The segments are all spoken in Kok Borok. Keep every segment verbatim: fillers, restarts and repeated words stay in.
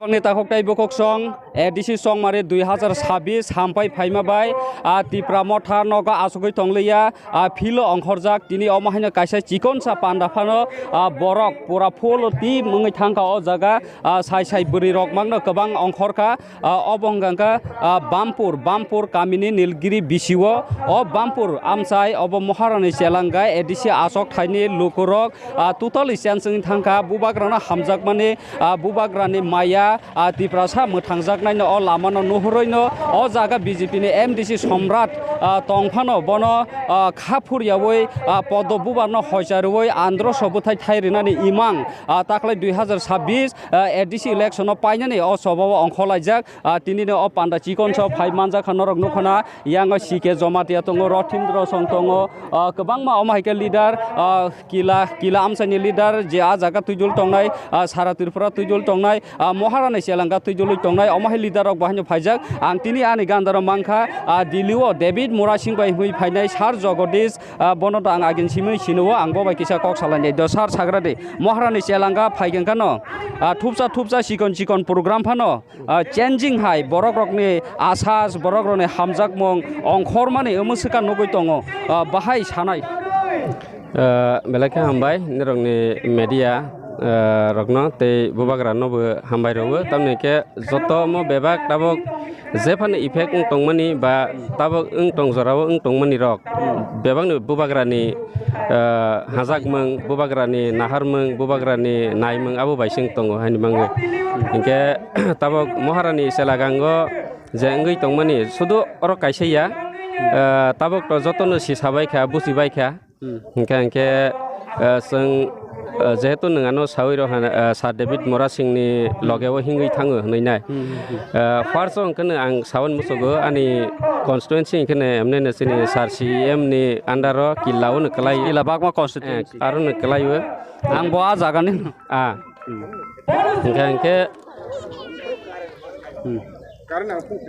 Ni takhuk tei bukhuk song, A D C Chongmari dui hazar sabis hampai phaima bai, a, Tipra Motha nogo asugwi tongliya, a, philo ongkhorjak. Tini omo haino kaisa chikonsa panda phano, a, borok pura full team wngwi thangkha o jaga, a, sai sai bwrwi rok mangno kwbang ongkhorkha, a, obo hwnkha kha, a, Bampur, Bampur kamini Nilgiri bisio, o Bampur amchai obo Moharani Chelanga A D C achok thaini lukurok, a, totally change wngwi thangkha, bubagrano hamjakmani, a, bubagrani maya, a, Tiprasa mwthangjaknaino o lamano nuhurwino o jaga B J P ni M D C Somrat, a, tongphano bono, a, kha phuryawi, a, Poddo bubarno hoicharowi androso bwthai thai rinani imang, a, taklai dui hazar sabis, a, A D C election o painani o sobao ongkhorlaijak, a, tinino o panda chikonsa phai manjakha norok nukhana. Yango C K Jomatia tongo, Rothindro Song tongo, ah, kwbangma omo hai khe leader, ah, Kila, Kila amchaini leader je ah jaga twidul tongnai, ah, Sara Tripura twidul tongnai, ah, Moharani Chelanga twidulwi tongnai, omo hai leader rok bo haino phaijak. Ang tini ani gandaro mankha, ah, Delhi o David Murasing bai hwnwi phainai Sir Jagadish, ah, bono to ang agin simwi sinio, ang bo bai kisa kok salainai do, sir, sagra di. Moharani Chelanga phaikha khano, ah, thupsa thupsa chikon chikon program phano, ah, changing hai, borok rokni asas, borok rokni hamjakmung ongkhormani omo swkang nugwi tongo, ah, bahai sanai. Ah, belai khe hambai nirokni media, ah, rokno tei bubagra nobo hambai rwo, tamni khe joto omo bebak tabok jephano effect wng tongmani ba tabok wng tong jorao wng tongmani rok bebakni bubagrani, ah, hajakmung, bubagrani naharmung, bubagrani naimung abo bai se wng tongo haini bagwi. Hinkhe tabok Moharani Chelagango je wngwi tongmani sudu oro kaisa ya, ah, tabok to jotono si sabai kha, busi bai kha. Hmm. Hinkhe, hinkhe, ah, chwng, ah, jehetu nwng ano sawi rw hana, ah, Sir David Murasingni logeo hingwi thango hwnwi nai. Hmm, hmm, hmm. Ah, first o hwnkhe no ang sawan musugo ani constituency hwnkhe no emne no chini Sir C E M ni under o Killa o no kwlai. Killa Bagma constituency. Eh, aro no kwlai o. Ang bo a jaga ni. Ah. Hmm. Hinkhe, hinkhe. Hmm.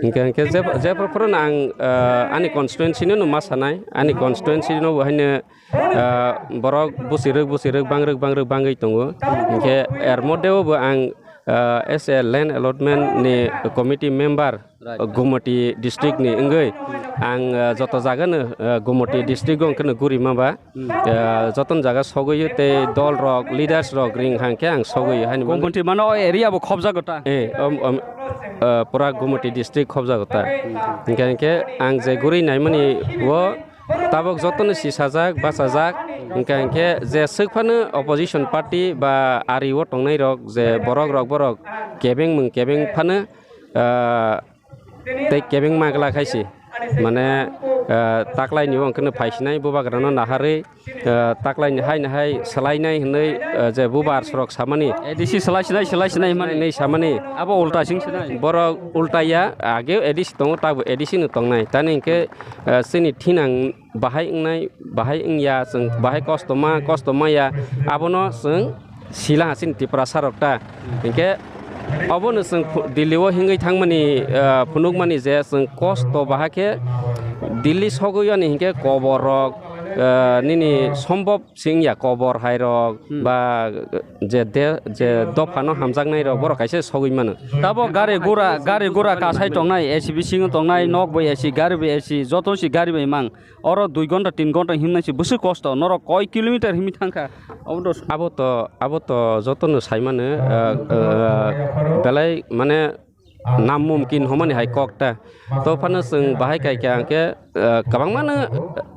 Hinkhe, hinkhe jep-, jephru phuru no ang, ah, ani constituency no no ma sanai, ani constituency no bo haino ah, borok busi rwk, busi rwk, bang rwk, bang rwk, bangwi tongo. Hinkhe er modeo bo ang, ah, as a land allotment ni committee member, right, Gumoti district ni wngwi ang, ah, joto jaga no, ah, Gumoti district o wngkheno guri ma ba, hmm, ah, joto jaga sogwi tei dol rok, leaders rok ring hang khe ang sogwi haino. Gumoti mano o area bo khobjago ta? Eh, om, om, ah, pura Gumoti district khobjago ta. Hmm. Hinkhe, hinkhe ang je guri naimani o, tabok jotono sisajak, bachajak, hwnkha hinkhe je swk phano opposition party ba ari o tongnai rok je borok rok borok kebeng mung kebeng phano, ah, tei kebeng magla khaisi. Mane, ah, taklai ni o hwnkhe no phaisinai bubagra no naharwi, ah, taklai ni hai ni hai swlainai hwnwi, ah, je bubar sorok samani. A D C swlaisinai, swlaisinai hwnmani. Nai samani. Abo ulta sing sinai. Borok ulta ya, age A D C tongo, tabuk A D C no tongnai. Tani hinkhe, ah, chini thinang bahai wngnai, bahai wngya, chwng bahai kosto ma, kosto maya, abono chwng sila ha chini Tiprasa rok ta. Hinkhe obono chwng phu-, Delhi o hingwi thangmani, ah, phunukmani je chwng kosto bahai khe Delhi sogwi ani hinkhe kobor rok, ah, nini sombhob se wngya, kobor hai rok, hmm, ba je de-, je dophano hamjaknai rok borok kaisa sogwi mano. Tabo gari gura, gari gura kasai tongnai, A C bisingo tongnai, nok bai A C, gari bai A C, joto si gari bai mang. Oro dui ghonta, tin ghonta himnai se bwswk kosto, norok koi kilometer himwi thangkha? Abo to, abo to, abo to jotono saimano, ah, ah, belai mane namumkin hwnmani hai kok ta. To phano chwng bahai kai kha hwnkhe, ah, kwbangmano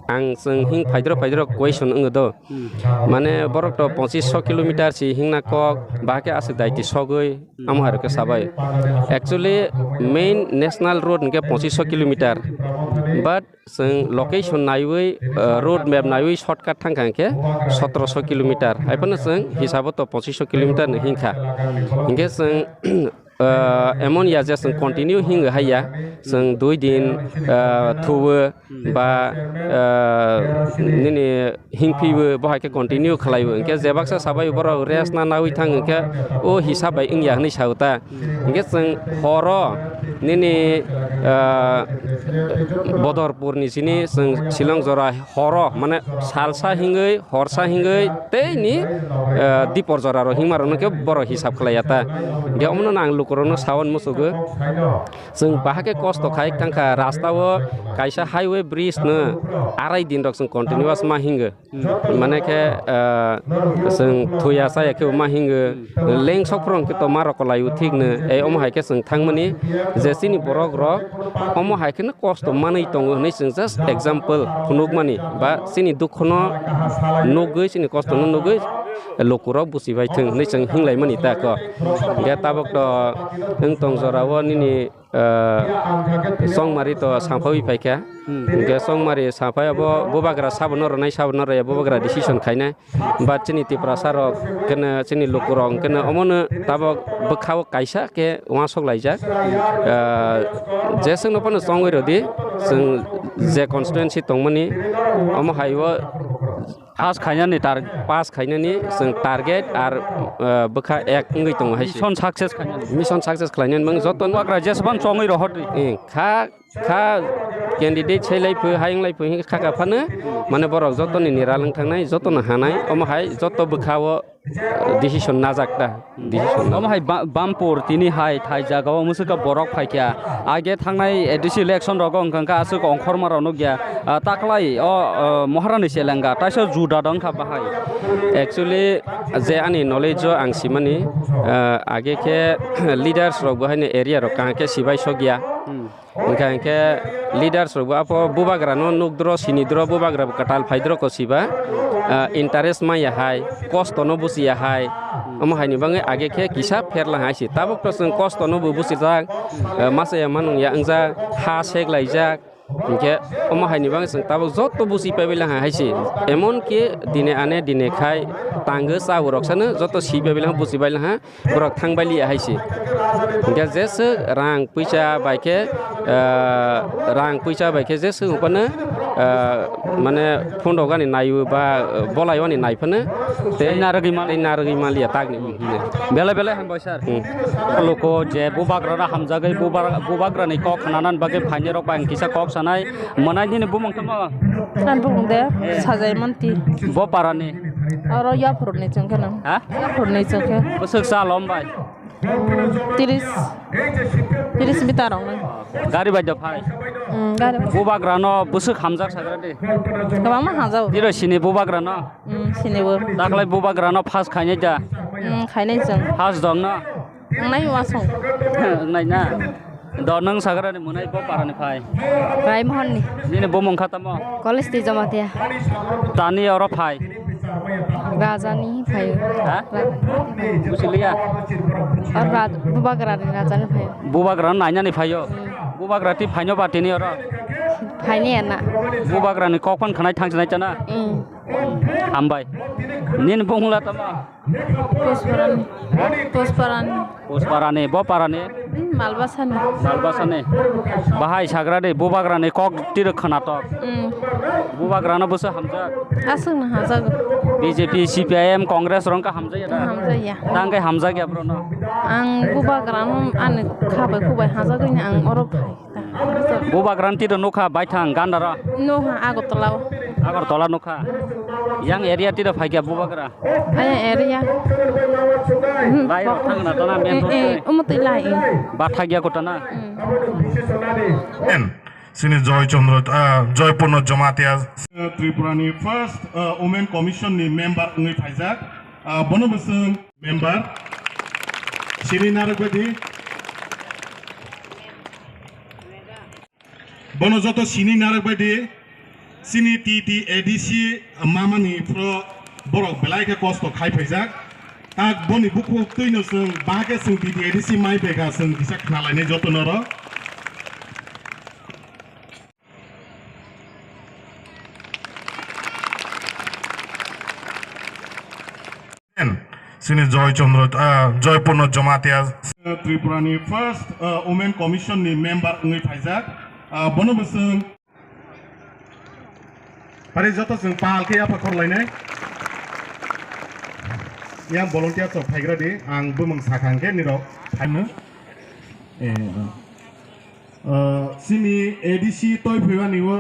ang chwng hing phaidro phaidro question wngo do. Hmm. Mane borok to pochis so kilometer si hingna kok, bahai khe aswk daiti sogwi, hmm, amo hai rok khe sabai. Actually, main national road hwnkhe pochis so kilometer. But chwng location naiwi, uh, road map naiwi shortcut thangkha hinkhe sotoroso kilometer. Haiphano chwng hisabo to pochiso kilometer ni hinkha. Hinkhe chwng, uh, emon ya je chwng continue hingo haiya, chwng dui din, uh, thuo ba, uh, nini hingphibo bo hai khe continue khlaibo. Hinkhe je baksa sabai borok rest na nawi thang hinkhe o hisab bai wngya hinwi sao ta. Hinkhe chwng horo nini, ah, Bodorpur ni sini chwng Shillong jora horo, mane salsa hingwi, horsa hingwi tei ni, ah, dipor jora rok hingma rok no khe borok hisab khlaiya ta. Hinkhe omono ang lukurokno sawan musugo. Chwng bahai khe kosto khai thangkha, rasta o kaisa highway bridge no arai din rok chwng continuous ma hingo. Mane khe, ah, chwng thuya chaya khe ma hingo, leng sok phwrwng khe to ma rok kolai o thik no, ei omo hai khe chwng thangmani je chini borok rok omo hai kheno kosto manwi tongo hwnwi chwng just example phunukmani ba chini dukhono nugwi, chini kostono nugwi lukurok buchibai thwng hwnwi chwng hinglaimani ta kho. Hwnkhe tabok to wng tong jorao nini, ah, chongmari to samphawi phaikha. Hmm. Hwnkhe chongmari saphai abo bubagra sabono rwnai, sabono rwya, bubagra decision khainai. Ba chini Tiprasa rok keno, chini lukurok keno omono tabok bwkhao kaisa khe uansuk laijak. Ah, jeswkno phano chongwi rwdi, chwng je constituency tongmani omo hai o pass khainani tar-, pass khainani chwng target ar, ah, bwkha ek wngwi tongo hai se. Mission success khainani. Mission success khlainani mang joto. Bubagra jeswkno chongwi rohordi. Eh, kha Kha candidate sai lai phu, hayung lai phu, hingkha kha phano, mane borok joto ni nira lang thangnai, joto no hanai, omo hai joto bwkha o decision najak ta, decision. Omo hai ba-, Bampur tini hai thai jaga o mwswk kha borok phai kha, age thangnai A D C election rogo wngkha kha aswk ongkhorma rok nukya, ah, taklai o, ah, Maharani Selenga, taisa juda dong kha bahai. Actually, je ani knowledge o ang simani, ah, age khe leaders rok bo haino area rok kaham khe sibai sokya. Hmm. Hwnkha hwnkhe leaders rok bo apo bubagra no nukdro sinidro, bubagra bo kwtal phaidro kosiba, ah, interest maya hai, kosto no buchiya hai, omo hai ni bagwi age khe kisa pherla hai se. Tabuk to chwng kosto no bo buchijak, ah, masa ya manung ya wngjak, ha sek laijak, hwnkhe omo hai ni bagwi chwng tabuk joto buchi paibai lang hai se. Emon ki dine ane dine khai tangwi cha rok sano joto si paibai lang, buchi bai lang ha. Borok thang bai liya hai se. Hingke jeswk rang puisa bai khe, ah, rang puisa bai khe jeswk phano, ah, mane phone rok ani naiyo ba, ah, bolai ani nai phano tei narwgwi man, tei narwgwi man liya tak ni. Belai belai hambai sir. Hmm. Luku je bubagra rok hamjagwi bubar-, bubagra ni kok khnanan bagwi phaini rok bai ang kisa kok sanai. Mwnai nini bumung tamo? Ani bumung de Sajai Monti. Bo para ni? Oro Yaphur ni chwng khe nang. Ha? Yaphur ni chwng khe. Bwswk sa lom bai? Tiris. Tiris bita rok nang. Gari bai da phai? Hmm, gari bai. Bubagra no bwswk hamjak sagra de? Kwbangma hamjak. Tiro sini bubagra no? Hmm, sini bo. Daklai bubagra no pass khainai da? Hmm, khainai chwng. Pass dong no? Wngnai wasong. Wngnai na? Do nwng sagrani mwnai bo parani phai? Raimohon ni. Nini bumung kha tamo? College ti Jamatia. Tani oro phai? Rajani phai. Ha? Ra- Buchiliya? Or Raj-, Bubagrani Rajani phai. Bubagrano nainani phaio? Hmm. Bubagra ti phaino ba tini oro? Phaini ana. Bubagrani kok phan khnai thang sinai chana? Hmm. Hambai. Nini bumung la tamo? Pusparani. Pusparani. Pusparani, bo parani? Hmm, Malbasani. Malbasani. Bahai sagrani, bubagrani kok tiro khnatok. Hmm. Bubagrano bwswk hamjak? Aswkno hamjago. B J P, C P I M, Congress rok wngkha hamjakya da? Hamjakya. Tang khe hamjakya borokno? Ang bubagrano ani khabai khubai hamjagwini ang oro phai. Bubagra ni tiro nukha baithang gandaro? Nukha Agartala o. Agartala nukha. Yang area tiro phaikha bubagra? Aya area. Lai rok thangna tona main road eh, eh, twi. Omo twi lai, eh. Bathakya kotona? Hmm. Sini Joy Chandra, ah, Joy Purno Jamatia. Tripura ni first, ah, Women Commission ni member wngwi phaijak. Ah, bono bwswng member. Sini narwk baidi. Bono joto sini narwk baidi. Sini T T A D C mamani pro borok belai khe kosto khai phaijak. Tak boni bukhuk twino chwng bahai khe chwng T T A D C mai phaikha chwng kisa khnalainai joto noro. Sini Joy Chandra, ah, Joy Purno Jamatia. Tripura ni first, ah, Women Commission ni member wngwi phaijak. Ah, bono bwswng. Pari joto chwng pal khe yapha khorlainai. Yang volunteer rok phaigra di, ang bumung sakha hwnkhe nirok phaino. Eh, ah. Ah, sini A D C toi phaiwani o.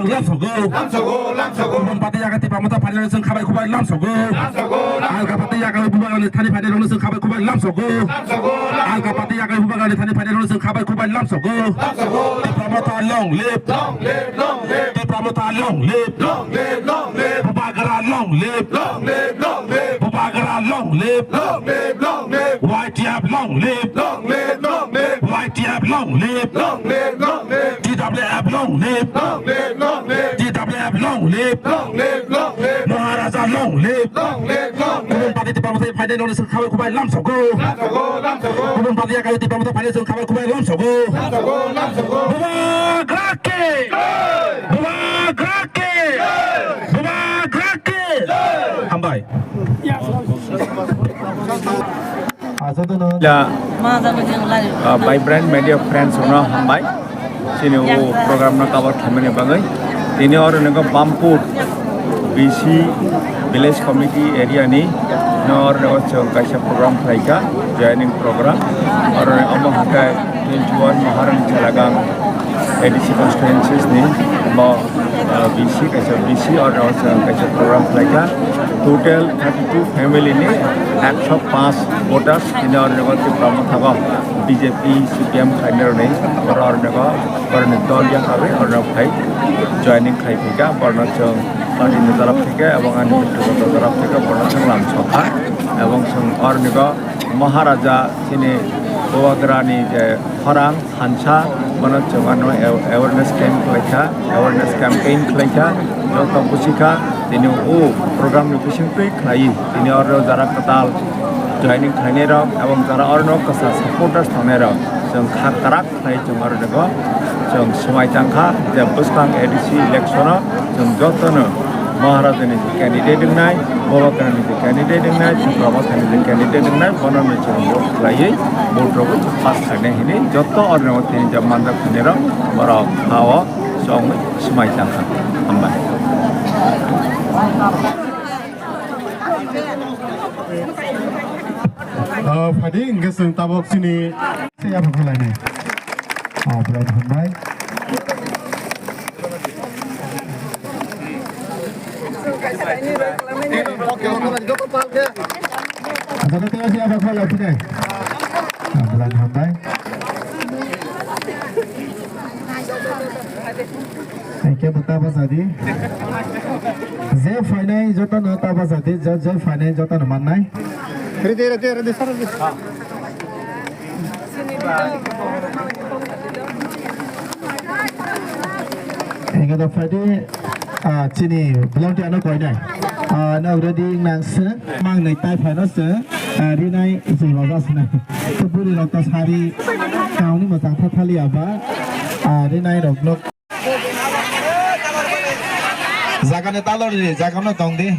Lamsogo. Lamsogo, lamsogo. Kubun party yaga Tipra Motha phainairokno chwng khabai khubai lamsogo. Lamsogo, lamsogo. Alka party yaga Bubagrani thani phainairokno chwng khabai khubai lamsogo. Lamsogo, lamsogo. Alka party yaga Bubagrani thani phainairokno chwng khabai khubai lamsogo. Lamsogo. Tipra Motha long live. Long live, long live. Tipra Motha long live. Long live, long live. Bubagra long live. Long live, long live. Bubagra long live. Long live, long live. Y T F long live. Long live, long live. Y T F long live. Long live, long live. T W F long live. Long live, long live. T W F long live. Long live, long live. Maharaja long live. Long live, long live. Kubun party Tipra Motha phainairokno chwng khabai khubai lamsogo. Lamsogo, lamsogo. Kubun party yaga Tipra Motha phainairokno chwng khabai khubai lamsogo. Lamsogo, lamsogo. Bubagra ki! Jai! Bubagra ki! Jai! Bubagra ki! Jai! Hambai. Ya, uh, Vibrant Media Friends no hambai. Chini o program no cover khlaimani bagwi. Tini oro nokha Bampur B C Village Committee area ni no oro nokha chwng kaisa program khlaikha, joining program. Oro omo hwnkhe twenty one Maharani Chalagang A D C constituencies ni bo, uh, B C kaisa B C oro nokha chwng kaisa program khlaikha. Total thirty two family ni ekso paanch voters tini oro nokha Tipra Motha o B J P C P M khlainai rokni oro nokha oroni dol ya khawi orno phai joining khai phika, borno chwng party ni taraf theke ebong ani byaktigoto taraf theke borno chwng lamsokha ebong chwng orni go Maharaja chini Bubagrani je khorang hansa bono chwng ano aw-, awareness camp khlaikha, awareness campaign khlaikha, joto buchikha tini o program ni bisingtwi khlai tini oro jara kwtal joining khlainai rok ebong jara orno kwchak supporters tongnai rok chwng kha kwrak khlai chwng oro nokha chwng swmai tangkha je bwskang A D C election o chwng jotono Maharajani je candidate wngnai, Bubagrani je candidate wngnai, Tipra Mothani je candidate wngnai, bono no chwng vote khlaiwi vote rogwi pass khainai hinwi joto oro nokha tini je manjak khainai rok borok ha o chwng swmai tangkha. Hambai. Oh, phadi hingke chwng tabok chini se yapha kholai ni. Oh, belai hambai. Joto tei se yapha kholai phine. Oh, belai hambai. Hingke bo ta bajadi. Je phainai jotono ta bajadi, je, je phainai jotono mannai. Ready, ready, ready, sir, ready. Hingke da phaidi, ah, chini volunteer no koinai. Ah, no ready nang se, mang nai tai phaino se, ah, rinai se roja se nai. To buri rok ta sari, kauni mo chang tha thali aba, ah, rinai rok nok. Jaga ni talor di, jaga no tong di.